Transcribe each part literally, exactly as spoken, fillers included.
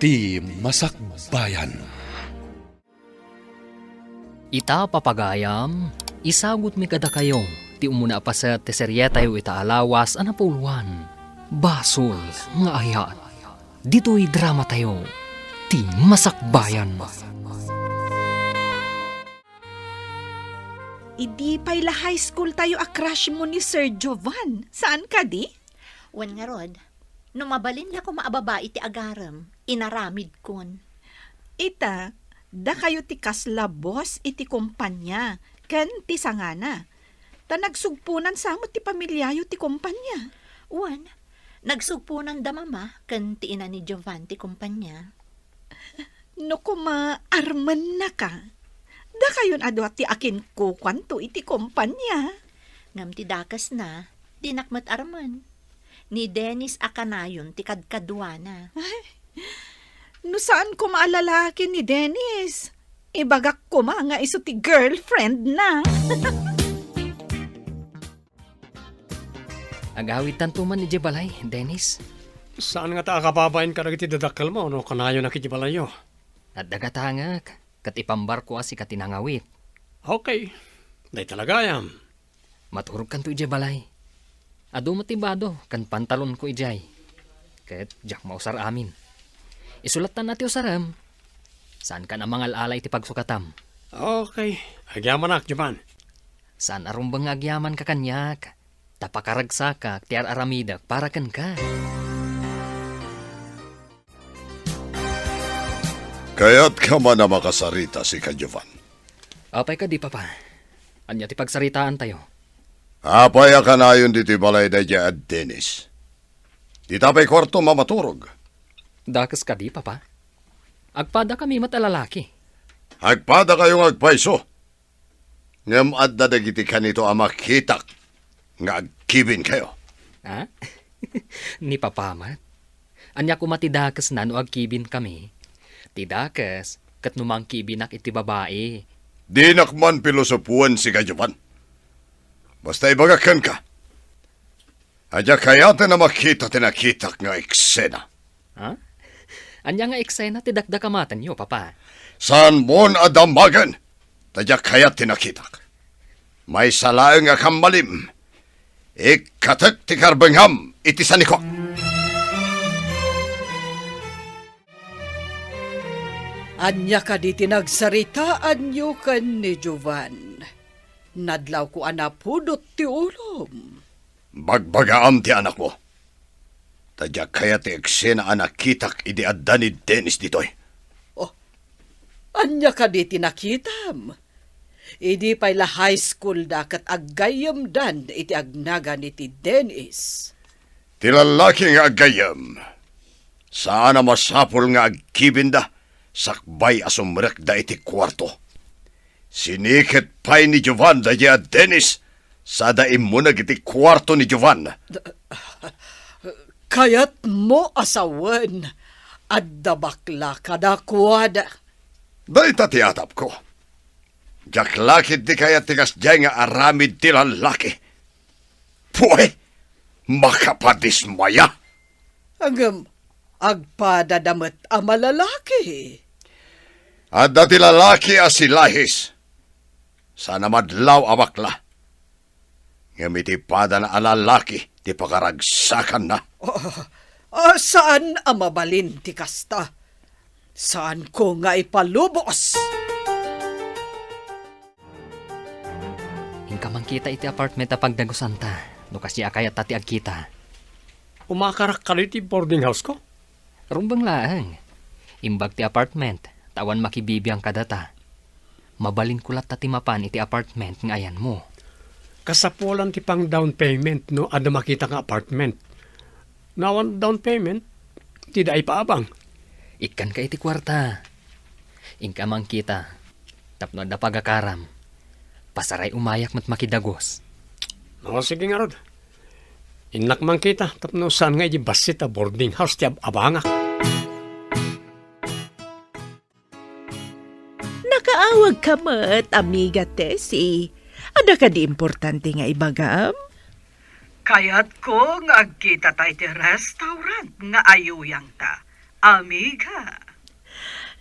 Ti Masakbayan. Ita, papagayam, isagutmi kadakayo ti umuna a paset ti serietayo ita a lawas a napuloan, Basol nga Ayat. Ditoy dramatayo, Ti Masakbayan. Idi pay la high school tayo a crush mo ni Sir Jovan, saan kadi? Wen ngarud, no mabalin la koma a babai ti agarem, inaramidkon. Ita, dakayo ti kasla boss iti kompania ken ti sangana. Ta nagsugponan sa met ti pamiliayo ti kompania. Wen, nagsugponanda mama ken ti ina ni Jovan ti kompania. No koma armennaka, dakayon a dua ti akinkukuanto iti kompania. Ngem ti dakesna, dinak met armen. Ni Dennis a kanayon ti kadkaduana. Ay, no saan koma a lalaki ni Dennis, ibagak koma nga isu ti girlfriend na. Agawidtanto man idiay balay, Dennis. Saan ngata a kababain kadagiti dadakkelmo no kanayonak idiay balayyo? Adda gatangek, ket ipambarko a sika ti nangawit. Okay. Dayta la gayam. Maturogkanto idiay balay. Adu met ti bado ken pantalonko idiay. Ket diak mausar amin. Isulattan a ti usarem. Saankan a mangal-ala iti pagsukatam. Okay. Agyamanak, Jovan. Saan a rumbeng nga agyamanka kaniak, ta pakaragsakak ti ar-aramidek para kenka. Kayatka man a makasarita, sika, Jovan? Apay kadi, Papa? Ania ti pagsaritaantayo? Apay a kanayon ditoy balay daydiay a Dennis? Dita pay kuartom a maturog. Dakes kadi, Papa? Agpadakami met a lalaki. Agpadakayo nga agpayso. Ngem adda dagiti kanito a makitak nga agkibinkayo. Ha? Ni Papa met? Ania koma ti dakesna no agkibinkami? Ti dakes, ket no mangkibinak iti babai. Dinak man pilosopoen, sika, Jovan. Basta ibagak kenka, a diak kayaten a makita ti nakitak nga eksena. Ha? Ania nga eksena ti dakdakamatenyo, Papa? Saanmon a damagen, ta diak kayat ti nakitak. Maysa laeng a kammalim, ikkatek ti karbengam iti sanikuak. Ania kadi ti nagsaritaanyo ken ni Jovan? Nadlawko a napudot ti ulom. Bagbagaam ti anakmo. Ta diak kayat ti eksena a nakitak idi adda ni Dennis ditoy. Oh, ania kadi ti nakitam? Idi pay la high school da ket aggayyemdan iti agnagan ni ti Dennis. Ti lallaki nga aggayyem, saan a masapul nga agkibinda sakbay a sumrekda iti kuarto. Siniket pay ni Jovan daydiay a Dennis, sada immuneg iti kuarto ni Jovan. Kayatmo a sawen, adda bakla kadakuada. Dayta ti atapko. Diak la ketdi kayat ti kasdiay nga aramid ti lallaki. Puay! Makapadismaya! Ngem agpadada met a malalaki. Adda ti lalaki a si Lahis. Saan a madlaw a bakla. Ngem iti padana a lalaki ti pakaragsakanna. Ah, ah, saan a mabalin ti kasta. Saanko nga ipalubos. Inka mangkita iti apartment a pagdagusanta, no kasdi a kayatta ti agkita. Umakarak kadi ti boarding house-ko? Rumbeng laeng. Imbag ti apartment, ta awan makibibiang kadata. Mabalinko latta ti mapan iti apartment nga ayanmo. Kasapulan ti pang-down payment no adda makita nga apartment. No awan down payment, dida ipaabang. Ikkanka iti kuarta. Inka mangkita. Tapno adda pagakaram, pasaray umayak met makidagus. O, sige ngarud. Innak mangkita tapno saan nga idiay bassit a boarding house ti ab-abangak. Nakaawagka met, Amiga Tessie. Adda kadi importante nga ibagam? Kayatko nga agkitata iti restaurant nga ayuyangta. amiga.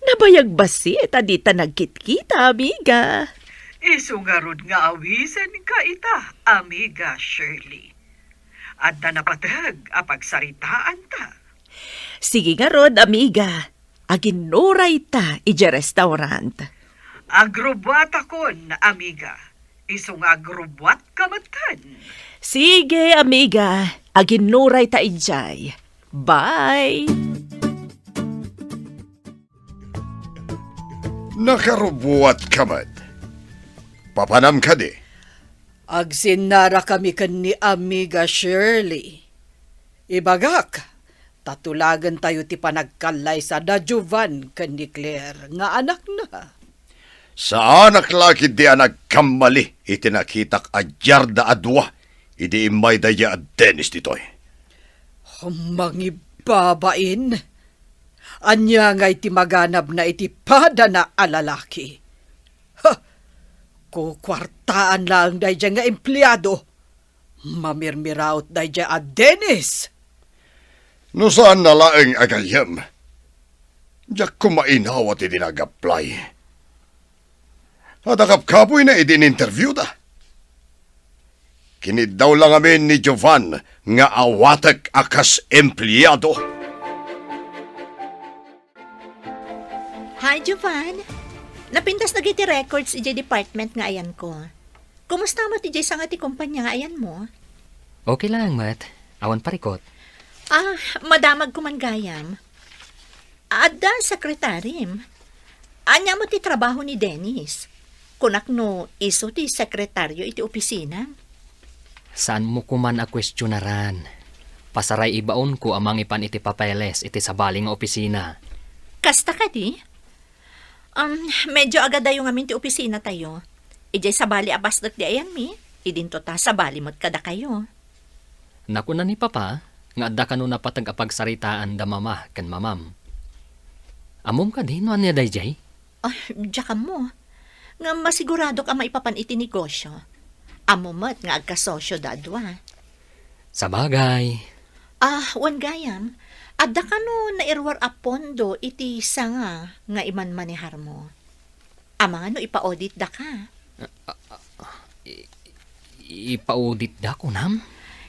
Nabayag bassit a dita nagkitkita, amiga. Isu ngarud nga awisenka ita, amiga Shirley. Adda napateg a pagsaritaanta. Sige ngarud, amiga. Aginnurayta idiay restaurant. Agrubbuatakon, amiga. Isu nga agrubbuatka metten. Sige, amiga. Aginnurayta idiay. Bye! Nakarubbuatka met. Papanam kadi? Agsinnarakami ken ni amiga Shirley. Ibagak, ta tulagentayo ti panagkallaysa da Jovan ken ni Claire nga anakna. Saanak la ketdi a nagkammali iti nakitak a diarda a dua idi immay daydiay a Dennis ditoy. Mangibbabain! Ania ngay ti maganabna iti padana a lalaki? Ha! Kukuartaan laeng daydiay nga empleado. Mamirmiraot daydiay a Dennis! No saanna laeng a gayyem, diak koma inawat idi nag-apply. Adda kapkapoyna idi in-interviewda. Kiniddaw la ngamin ni Jovan nga awatek a kas empleado. Hi, Jovan. Napintas dagiti records idiay department nga ayanko. Kumusta met idiay sanga ti kompania nga ayanmo? Okay laeng met. Awan parikut. Ah, madamagko man gayam. Adda sekretarim. Ania met ti trabaho ni Dennis? Kunak no isu ti sekretario iti opisina. Saanmo koman a kuestionaran. Pasaray ibaonko a mangipan iti papeles iti sabali nga opisina. Kasta kadi? Um, medyo agadayo ngamin ti opisinatayo. Idiay sabali a pasdek di ayanmi, idinto ta sabali met kadakayo. Nakuna ni Papa nga adda kano napateg a pagsaritaan da Mama ken Mamam. Ammom kadi no ania daydiay? Ay, diak ammo. Ngem masiguradok a maipapan iti negosyo. Ammo met nga agkasosio da a dua. Sabagay. Ah, wen gayam, adda kano nairuar a pondo iti sanga nga imanmaneharmo? Amangan no ipa-auditdaka. I-, ipa-auditda, kunam?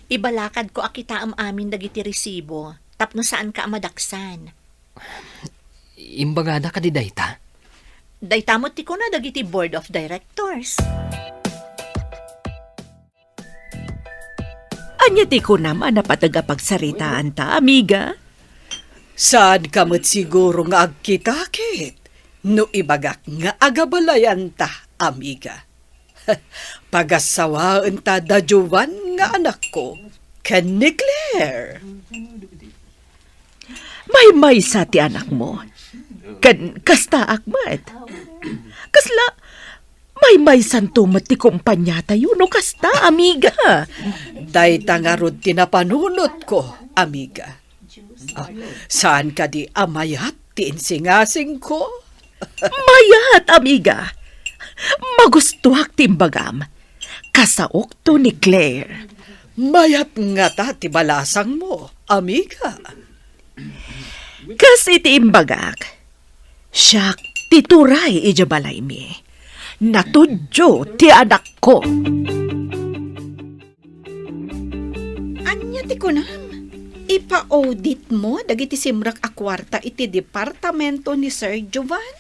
Ibalakadko a kitaem amin dagiti resibo tapno saanka a madaksan. Imbagada kadi dayta? Dayta met ti kuna dagiti board of directors. Ania ti kunam a napateg a pagsaritaanta, amiga? Saanka met siguro nga agkitakit no ibagak nga agabalayanta, amiga. Pagassawaenta da Jovan nga anakko ken ni Claire. Maymaysa ti anakmo. Ken kastaak met. Kasla, maymaysanto met ti kompaniatayo no kasta, amiga. Dayta ngarud ti napanunotko, amiga. Ah, saan kadi a mayat ti insingasingko? Mayat, amiga. Magustuak ti imbagam. Kasaokto ni Claire. Mayat ngata ti balasangmo, amiga. Kas iti imbagak, siak ti turay idiay balaymi. Natudyo ti anakko. Ania ti kunam? Ipa-auditmo dagiti simrek a kuarta iti departamento ni Sir Jovan?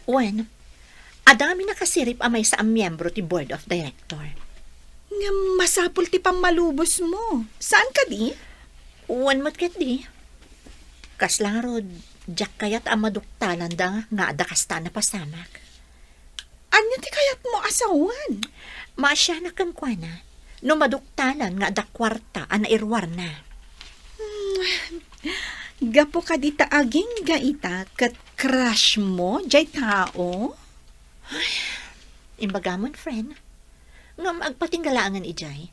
Wen, adda ngamin nakasirib a maysa a miembro ti board of director. Ngem masapul ti pammalubosmo. Saan kadi? Wen met ketdi. Kasla ngarud, diak kayat a maduktalanda nga adda kasta a napasamak. Ania ti kayatmo a sawen? Maasianak kenkuana no maduktalan nga adda kuarta a nairuarna. Hmm, gapu kadi ta agingga ita ket crushmo jay tao? Ay, imbagamon, friend. Ngem agpatingga laengen idiay.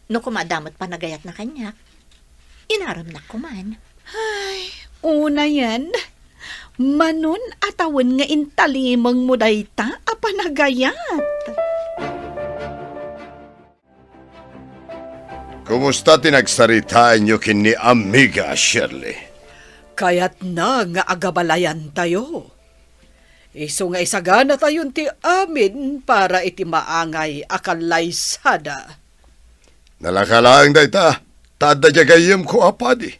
No koma adda met panagayatna kaniak, inaremnak koman. Ay, unayen, manon a tawen nga intalimengmo dayta a panagayat. Kumusta ti nagsaritaenyo ken ni Amiga Shirley? Kayatna nga agabalayantayo. Isu nga isaganatayon ti amin para iti maangay a kallaysada. Nalaka laeng dayta, ta adda diay gayyemko a padi,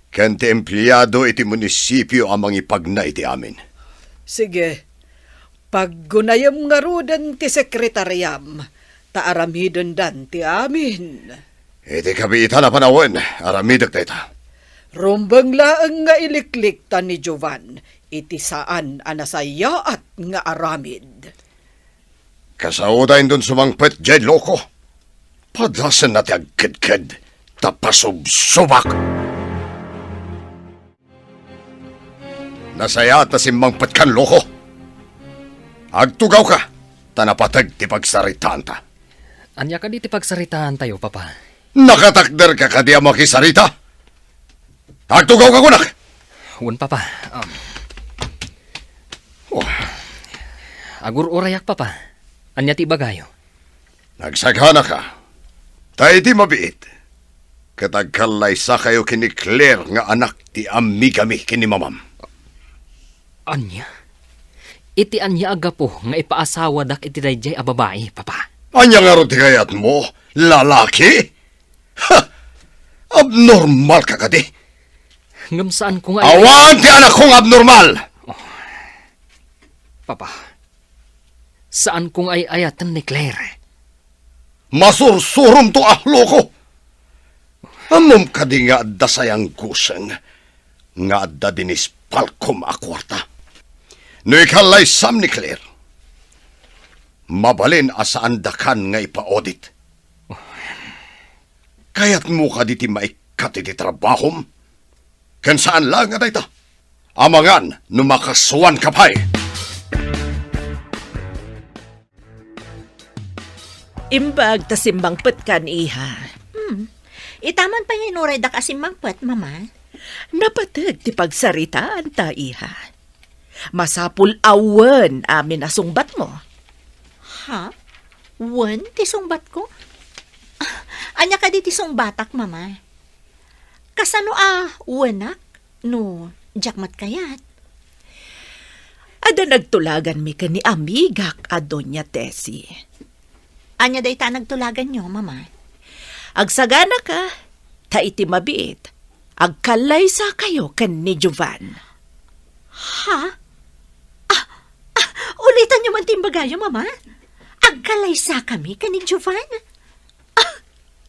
ken ti empleado iti munisipio a mangipagna iti amin. Sige, paggunayem ngaruden ti sekretariam, ta aramidendan ti amin. Iti kabiitan a panawen, aramidek dayta. Rumbeng laeng nga iliklikta ni Jovan iti saan a nasayaat nga aramid. Kasaoda inton sumangpet diay loko. Padasenna ti agkedked, ta pasubsubak. Nasayaat a simmangpet kan loko. Agtugawka, ta napateg ti pagsaritaanta. Ania kadi ti pagsaritaantayo, Papa? Nakatakderka kadi a makisarita? Agtugawka kunak! Wen, Papa. Um, Oh. Agur-urayak, Papa. Ania ti ibagayo? Nagsaganaka. Ta iti mabiit, ket agkallaysakayo ken ni Claire nga anak ti amigami ken ni mamam. Ania? Iti ania a gapu nga ipaasawadak iti daydiay a babai, Papa? Ania ngarud ti kayatmo? Lalaki? Ha! Abnormal ka kadi? Ngem saanko nga ay- Awan ti anakko nga abnormal! Oh. Papa, saanko nga ay-ayaten ni Claire. Masursuromto a loko! Ammom kadi nga adda sayanggusen nga adda dinispalkom a kuarta? No ikallaysam ni Claire, mabalin a saandakan nga ipa-audit. Kayatmo kadi ti maikkat iti trabahom? Ken saan laeng a dayta, amangan no makasuanka pay. Imbag ta simmangpetkan, iha. Hmm. Ita man pay nga inuraydak a simmangpet, Mama. Napateg ti pagsaritaanta, iha. Masapul a wen amin a sungbatmo. Ha? Wen ti sungbatko? Ah, ania kadi ti sungbatak, Mama? Kasano a wenak no diak met kayat? Adda nagtulaganmi ken ni amigak a Doña Tessie. Ania dayta a nagtulaganyo, Mama? Agsaganaka, ta iti mabiit, agkallaysakayo ken ni Jovan. Ha? Ah, ah, ulitanyo man ti imbagayo, Mama? Agkallaysakami ken ni Jovan?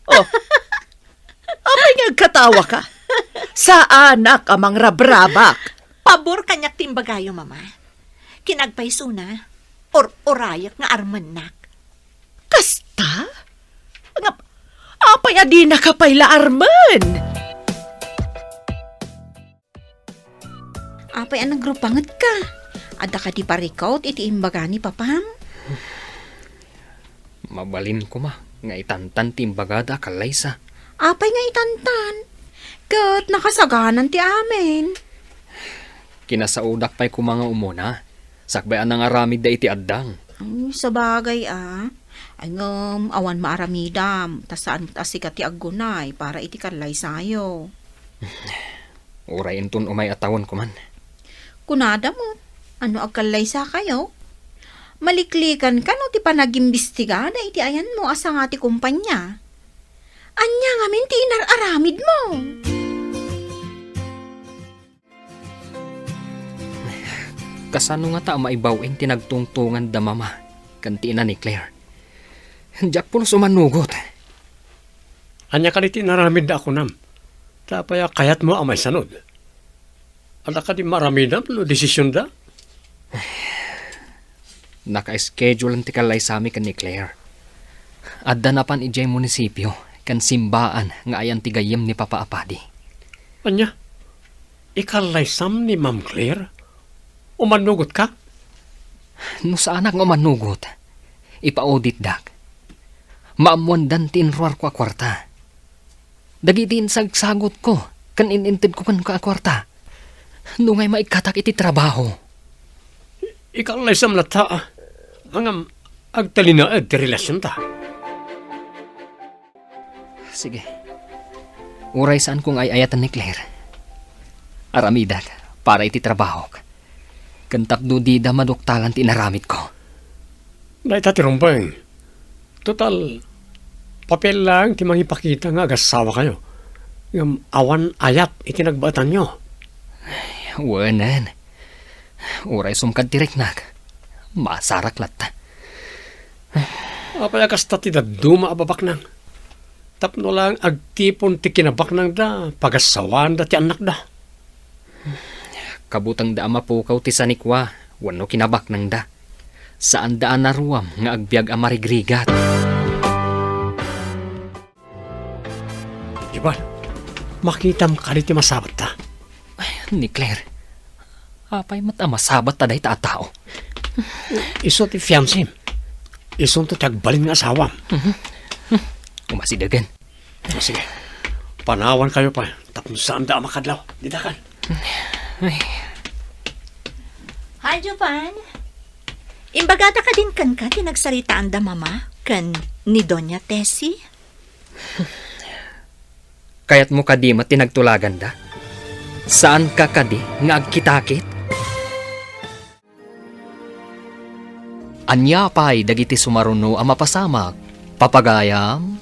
Oh. Apay nga agkatawaka? Saanak a mangrabrabak. Pabor kaniak ti imbagayo, Mama. Kinagpaysona, ur-urayak nga armennak. Kasta? Ngem, apay a dinaka pay la armen? Apay a nagrupangetka? Adda kadi parikut iti imbaga ni papam? Mabalin koma nga itantan ti imbagada a kallaysa. Apay nga itantan? Ket nakasaganan ti amin. Kinasaodak pay koma nga umuna, sakbay a nangaramidda iti addang. Ay, sabagay a. Ay, ngem, awan maaramidam, ta saan met a sika ti aggunay para iti kallaysayo. Uray inton umay a tawen koman. Kunada met, a no agkallaysakayo, maliklikanka no ti panagimbistigada iti ayanmo a sanga ti kumpania. Ania ngamin ti inar-aramidmo? Kasano ngata a maibaw-in ti nagtungtonganda Mama ken ti ina ni Claire? Diak pulos umanugot. Ania kadi ti inaramidda a kunam? Ta apay a kayatmo a maisanud? Adda kadi maaramidam no desisionda? Naka-schedulean ti kallaysami ken ni Claire. Adda napan idiay munisipio ken simbaan nga ayan ti gayyem ni Papa a Padi. Ania? Ikallaysam ni Ma'am Claire? Umanugotka? No saanak nga umanugot, ipa-auditdak. Maammoandan ti inruarko a kuarta. Dagiti insagsagutko ken in-intedko kenka a kuarta, nungay maikkatak iti trabaho. Ikallaysam latta, a. Ngem, agtalinaed ti relasionta. Sige. Uray saanko nga ay-ayaten ni Claire, aramidak para iti trabahok. Ken tapno dida maduktalan ti inaramidko. Dayta ti rumbeng. Total, papel laeng ti mangipakita nga agasawa kayo. Ngem awan ayat iti nagbaetanyo. Wenen. Uray sumkad ti riknak, masarak latta. Apay a kasta ti dadduma a babaknang? Tapno lang agtipon ti kinabaknangda, pagasawaanda ti annakda. Kabutengda a mapukaw ti sanikua wenno kinabaknangda. Saanda a naruam nga agbiag a marigrigat. Iban, makitam kadi ti masabatta? Ay, ni Claire, apay met a masabatta dayta a tao? Isu ti fiancem. Isunto ti agbalin nga asawam. Umasidegen. O, sige. Panawan kayo pa, tapno saanda a makadlaw. Didakan. Ay. Hi, Jovan. Imbagada kadin kenka ti nagsaritaanda Mama ken ni Doña Tessie? Kayatmo kadi met ti nagtulaganda? Saanka kadi nga agkitakit? Ania pay dagiti sumaruno a mapasamak? Papagayam,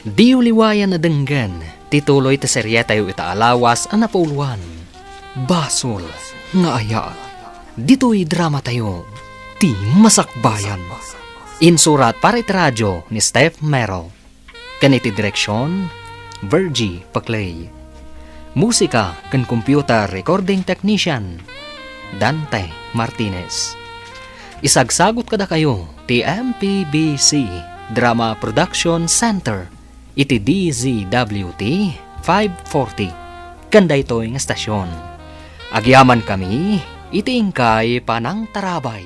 diyo liwayan a denggen ti tuloy ti serietayo ita a lawas a napuloan. Basol nga ayat. Ditoy dramatayo, Ti Masakbayan. Insurat para iti radio ni Steph Mero. Ken iti direksion, Virgie Paclay. Musika ken computer recording technician, Dante Martinez. Isagsagut kadakayo ti M P B C Drama Production Center iti D Z W T five forty ken daytoy nga stasyon. Agyamankami iti inkay panangtarabay.